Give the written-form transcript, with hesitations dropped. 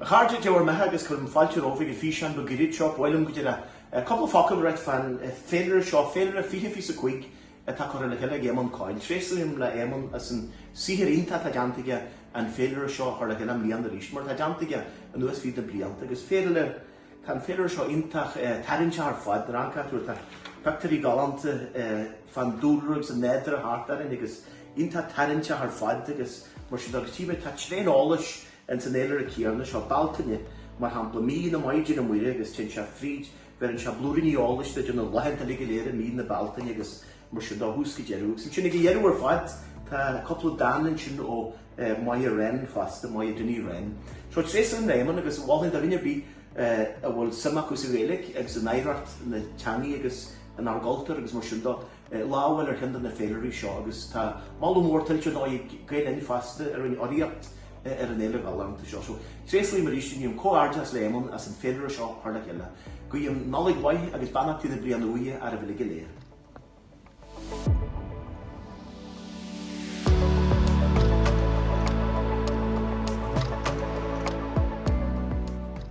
chairde, Dé bhur mbeatha agus cuirim fáilte romhaibh ag an físeán beag gairid seo. Ba mhaith liom go díreach cúpla focal a ráit fán féilire seo, Féilire 2025 atá curtha le chéile ag Éamonn Coyle. Tréaslaím le Éamonn as an saothar iontach atá déanta aige an féilire seo a chur le chéile i mbliana arís, mar atá déanta aige anuas fríd na blianta agus féilire Tá an féilire seo iontach tarraingteach ar fad, nuair a amharcann tú air tá pictiúirí galánta fán dúlra agus an nádúr thart orainn agus iontach tarraingteach ar fad agus mar sin de agus tchí mé tá tréan eolais ins an fhéilire céanna seo, Bealtaine mar shampla, mí na Maighdine Muire agus téann sé fríd, bheireann sé blúiríní eolais duit ar na laethanta uilig go léir i mí na Bealtaine agus mar sin de ó thús go deireadh. Agus ansin ag an dheireadh ar fad tá cúpla dán ansin ó Moya Wren fosta, Moya Dinny Wren. So tréaslaím le Éamonn agus mholfainn do dhuine ar bith a bhfuil suim acu sa Ghaeilge agus in oidhreacht na teangaí agus inár gcultúr agus mar sin de, lámh a fháil ar cheann de na féilirí seo agus tá moladh mór tuillte ar ndóigh ag Gael Linn fosta a rinne urraíocht ar an fhéile ghalánta seo. So tréaslaím arís, guím comhghairdeas le Éamonn as an féilire seo a chur le chéile. Guím Nollaig mhaith agus beannachtaí na bliana úire oraibh uilig go léir.